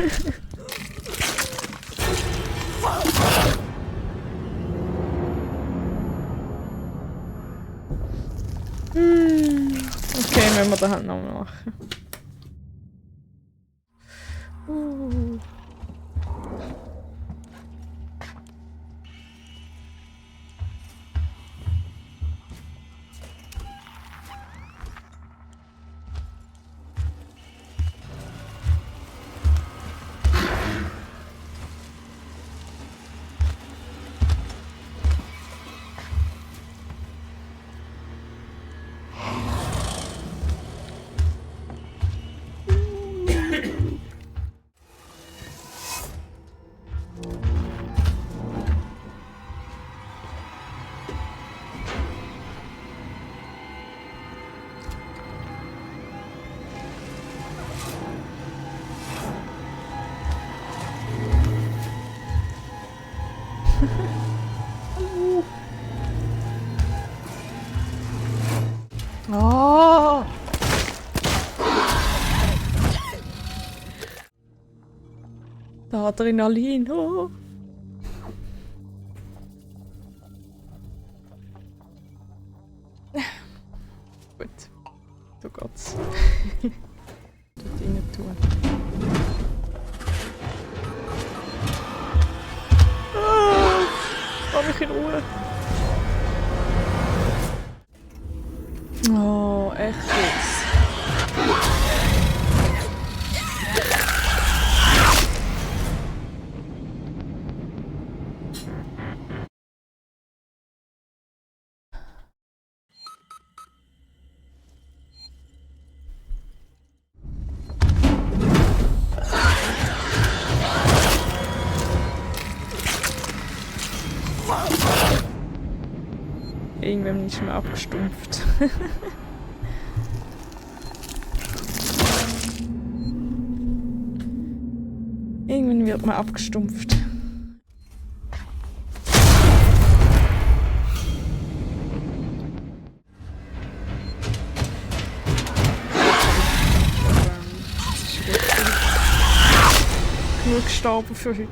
Okay, müssen wir das halt noch mal machen. Oh! Der Adrenalin. Oh. Gut. So geht's. Dort rein tun. Ah! Lass mich in Ruhe. Oh, echt jetzt. Irgendwann ist mir abgestumpft. Irgendwann wird man abgestumpft. Genug gestorben für heute.